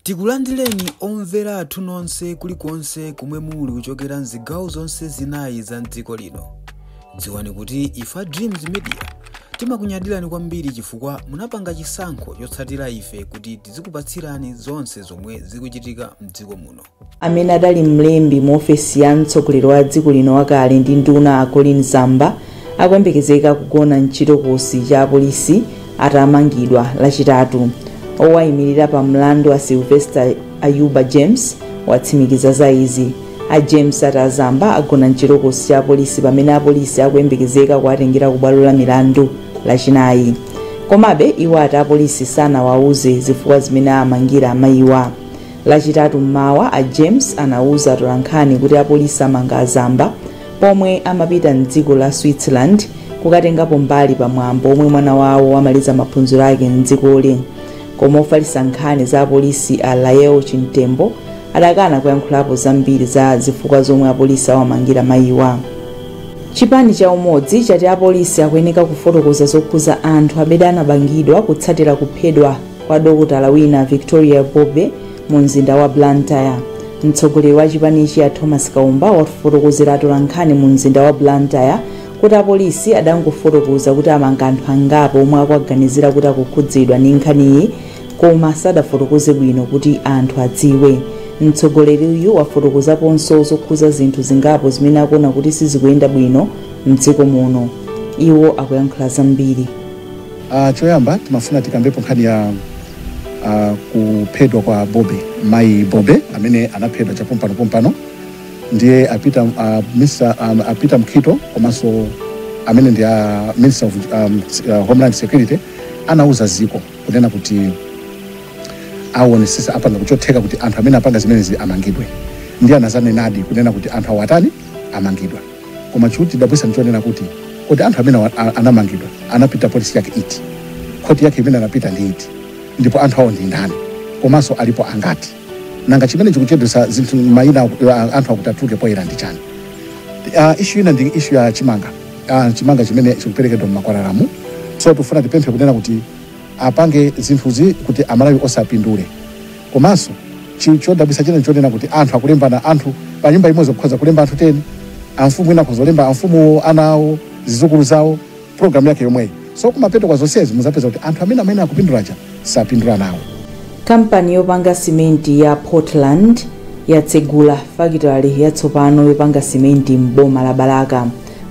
Tikulandireni omvera athu nonse kulikonse kumwe muli kuchokera mzigawo zonse zinayi za mdziko lino. Dziwani kuti ifa Dreams Media timakunyadirani kwambiri chifukwa munapanga chisankho chotsatira ife kuti tizikupatsirani zonse zomwe zikuchitika mdziko muno. Amene adali mlembi mu ofesi ya mtsogoleri wa dziko lino wakale ndi nduna a Colleen Zamba akuyembekezeka kugona mchitokosi cha apolisi atamangidwa Lachitatu. Owayimirira pa mlandu a Sylvester Ayuba James watsimikiza za izi. A James ati a Zamba agona mchitokosi cha apolisi pamene apolisi akuyembekezeka kuwatengera ku bwalo la milandu Lachinayi. Komabe iwo ati apolisi sanawauze zifukwa zimene amangira amayiwa. Lachitatu mmawa, a James anauza atolankhani kuti apolisi amanga a Zamba pomwe amapita mdziko la Switzerland kukatengapo mbali pamwambo omwe mwana wawo amaliza maphunziro ake mdzikoli. Koma ofalitsa nkhani za apolisi a Lael Chimtembo adakana kuyankhulapo zambiri za zifukwa zomwe apolisi awamangira mayiwa. Chipani cha Umodzi chati apolisi akuyeneka kufotokoza zokhuza anthu amene anamangidwa kutsatira kuphedwa kwa dokotala wina Victoria Bobe mu mzinda wa Blantyre. Mtsogoleri wa chipanichi a Thomas Kaumba wafotokozera atolankhani mu mzinda wa Blantyre kuti apolisi adangofotokoza kuti amanga anthu angapo omwe akuwaganizira kuti akukhudzidwa ndi nkhaniyi, koma sadafotokoze bwino kuti anthu adziwe. Mtsogoleriyu wafotokozaponso zokhuza zinthu zingapo zimene akuona kuti sizikuyenda bwino mdziko muno. Iwo akuyankhula zambiri. Choyamba timafuna tikambepo nkhani ya kuphedwa kwa Bobe, mayi Bobe amene anaphedwa chapompano pompano. Ndiye apita Mr. Apita Mukhito komanso amene ndi Minister of Homeland Security anauza ziko kunena kuti aonesesa apanga kuchotheka kuti anthu amene apanga zimenezi amangidwe. Ndiye anazanenadi kunena kuti anthu awatani amangidwa. Koma chuti dabwisa nchonena kuti kuti anthu amene anamangidwa anapita polisi yake iti, khoti yake imene anapita ndi iti, ndipo anthu awo ndi ndani, komanso alipo angati? Nanga chimene chikuchedwesa zinthu mayina anthu akuti atuluke poyera ndi chani? Issue ina ndi issue ya chimanga, chimanga chimene chikuperekedwa mmakwalalamu. So tifuna tipemphe kunena kuti apange zinthuzi kuti Amalawi osapindule. Komanso chodabwisa china nchonena kuti anthu akulembana, anthu pa nyumba imodzi kukhoza kulemba anthu 10, amfumu ina akhoza kulemba amfumu, ana awo, zizukulu zawo, program yake yomweyi. So kumapeto kwa zonsezi muzapeza kuti anthu amene akupindulaja sapindula nawo. Kampani yopanga simenti ya Portland yatsegula fakitale yatsopano yopanga simenti m'boma la Balaka.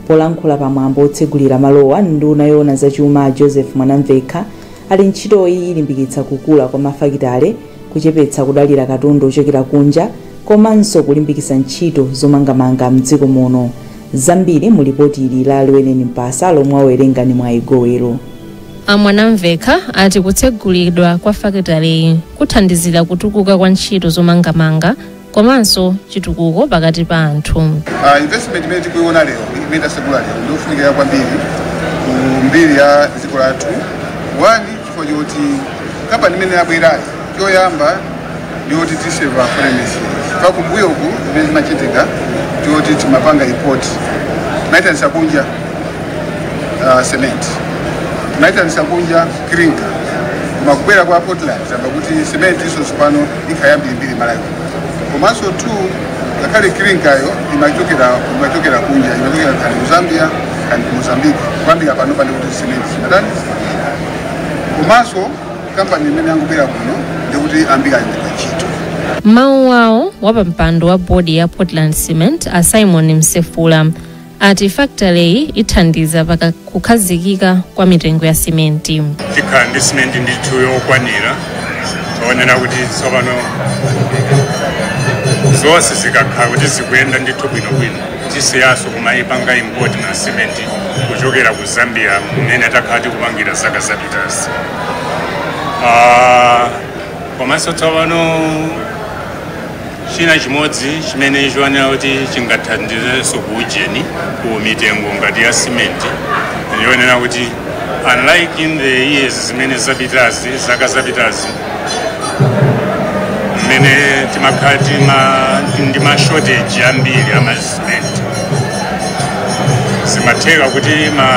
Polankhula pamwambo otsegulira malowa, nduna yoona zachuma Joseph Mwanamvekha ali ntchitoyi ilimbikitsa kukula kwa mafakitale, kuchepetsa kudalira katundu ochokera kunja, komanso kulimbikitsa ntchito zomangamanga mdziko muno. Zambiri mu lipoti ili la Lweneni Mpasa lomwe awerenga ni Mwayi Gowero. A Mwanamvekha ati kutsegulidwa kwa fakitaleyi kuthandizira kutukuka kwa ntchito zomangamanga komanso chitukuko pakati pa anthu. Investment imene tikuiona lero, imene tasegula lero, ndiofunikira kwambiri ku mbiri ya dziko lathu. One, chifukwa choti kampani imene yabwerayi, choyamba ndiyoti tiseva foreign exchange. Pakumbuyoku imene zimachitika tiyoti timapanga import, timayitanisa kunja cement, timayitanisa kunja clinker. Koma kubwera kwa Portland tamba kuti cement iso tsopano ikhala yambirimbiri Malawi. Komanso two, ngakhale clinker yo imachokera kunja, imachokera kani ku Zambia, kani ku Mozambique. Kuyambira pano pane kuti cement zimatani. Komanso kampani imene yangobwera kuno ndikuti ambiri ayendedwa ntchito. Mawu awo, wapampando wa bodi ya Portland Cement a Simon Msefula ati fakitaleyi ithandiza paka kukhazikika kwa mitengo ya simenti. Tikhala ndi simenti ndithu yokwanira, toonera kuti tsopano zonse zikakhala kuti zikuyenda ndithu bwinobwino, tisiyaso kumayipanga import na simenti kuchokera ku Zambia mmene takhala tikupangira zaka zapitazi. Komanso tsopano china chimodzi chimene chionera kuti chingathandizenso ku ujeni, ku mitengo ngati ya simenti, ndionera kuti unlike in the years zimene zapitazi, zaka zapitazi, mmene timakhala ndi ma shortage ambiri ama cement, zimatheka kuti ma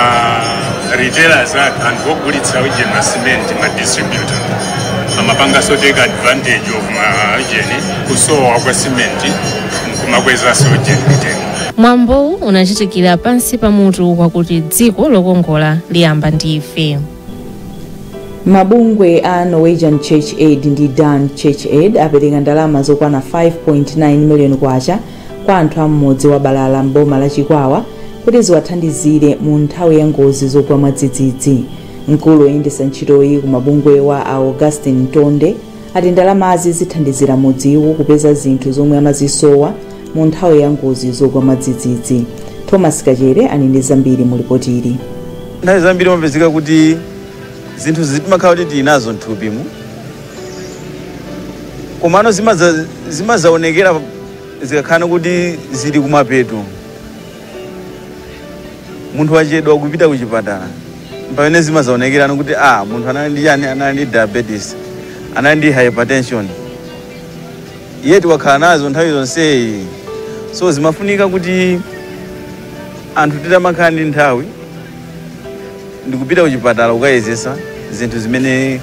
retailers athu, anthu ogulitsa uje ma cement, ma distributor Amapangaso take advantage of majeni kusowa kwa simenti nkumakwezaso mitengo. Mwambowu unachitikira pansi pa mutu wakuti "Dziko lokongola liyamba ndi ife." Mabungwe a Norwegian Church Aid ndi Dan Church Aid apereka ndalama zokwana 5.9 miliyoni kwacha kwa anthu am'mudzi wa Balala mboma la Chikwawa kuti ziwathandizire mu nthawi ya ngozi zogwa mwadzidzidzi. Mkulu woyendetsa ntchitoyi ku mabungwe wa Augustin Ntonde ati ndalamazi zithandizira mudziwu kupeza zinthu zomwe amazisowa mu nthawi ya ngozi zogwa mwadzidzidzi. Thomas Kachere ali ndi zambiri mu lipotili. Nthawi zambiri mapezeka kuti zinthu zimakhala kuti tili nazo mthupimu, komano zimazaonekera zikakhala kuti zili kumapeto, munthu wachedwa kupita kuchipatala, pamene zimazaonekerano kuti a munthu anali ndi chani, anali ndi diabetes, anali ndi hypertension, yeti wakhala nazo nthawi zonseyi. So zimafunika kuti anthu titamakhala ndi nthawi ndikupita kuchipatala kukayezesa zinthu zimene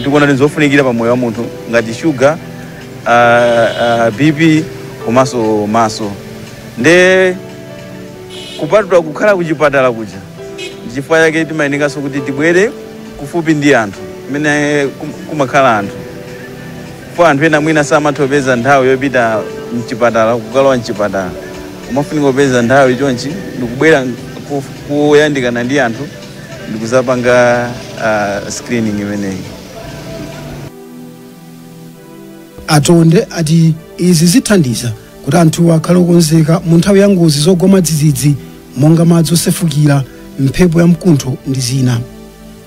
tikuona kuti zofunikira pa moyo wa munthu ngati shuga, BP komanso maso. Nde kupatula kukhala kuchipatala kuja, chifukwa chake timayenikanso kuti tibwere kufupi ndi anthu kumene kumakhala anthu, kwa anthu ena mwina samatha kupeza nthawi yopita mchipatala, kukalowa mchipatala. Umafunika kupeza nthawi chonchi ndikubwera kuyandikana ndi anthu ndikuzapanga screening imeneyi. Atonde ati izi zithandiza kuti anthu akhale okonzeka mu nthawi ya ngozi zogwa mwadzidzidzi monga madzi osefukira, mphepo ya mkuntho ndi zina.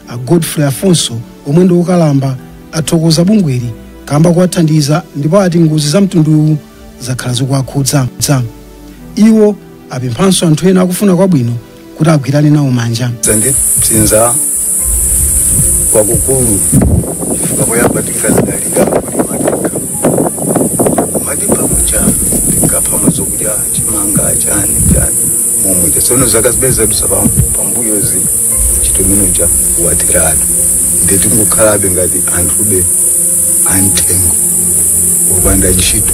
A Godfrey Afonso omwe ndi okalamba athokoza bungweli kamba kuwathandiza ndipo ati ngozi za mtunduwu zakhala zikuwakhudza. Iwo apemphanso anthu ena akufuna kwabwino kuti agwirane nawo manja. Zandipsinza kwakukulu chifukwa poyamba tinkazidalira kulima tekha madimba muja, tinkapha zokudya, chimanga, chani chani momwe. Tsono zaka zimene zadusa pambuyozi ntchito imeneja watheratu, ndi tingokhalabe ngati anthube amthengo wopanda ntchito.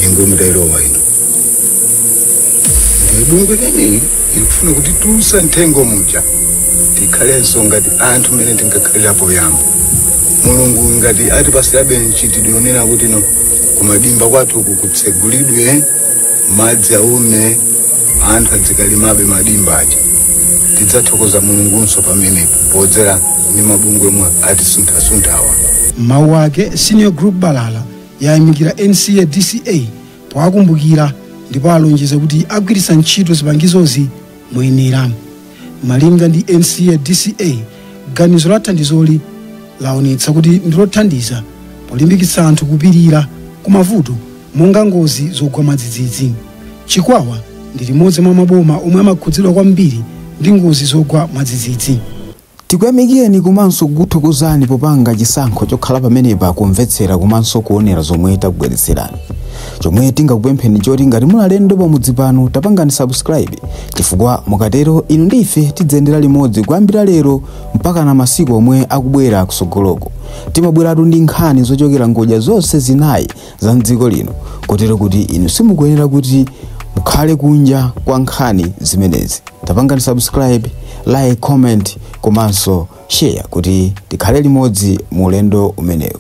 Nyengo imutayilowa ino, ndi bungwe limeneli ikufuna kuti tulusa mthengo muja, tikhalenso ngati anthu mmene tinkakhalira poyamba. Mulungu ngati atipasirabe mchitidwe yonena kuti no kumadimba kwathu kutsegulidwe, madzi aume, anthu adzikalimabe madimba aja, tidzathokoza Mulungunso pamenepo podzera ndi mabungwe mwe atisunthasunthawa. Mawu ake, Senior Group Balala yayamikira NCA DCA powakumbukira ndipo alonjeza kuti agwiritsa ntchito zipangizozi moyenera. Malinga ndi NCA DCA, ganizo la thandizoli laonetsa kuti ndilothandiza polimbikitsa anthu kupirira ku mavuto monga ngozi zogwa mwadzidzidzi. Chikwawa ndi limodzi mwa maboma omwe amakhudzidwa kwambiri ndi ngozi zogwa mwadzidzidzi. Tikuyamikeni komanso kukuthokozani popanga chisankho chokhala pamenepa kumvetsera komanso kuonera zomwe takubweretserani. Chomwe tingakupempheni choti ngati muli alendo pamudzi pano, tapangani subscribe, chifukwa mukatero inu ndi ife tidzayendera limodzi kuyambira lero mpaka na masiku omwe akubwera kusogoloko. Timabweratu ndi nkhani zochokera ngodya zonse zinayi za mdziko lino, kotero kuti inu simukuyenera kuti mukhale kunja kwa nkhani zimenezi. Tapangani subscribe, like, comment komanso share kuti tikhale limodzi mu ulendo umenewu.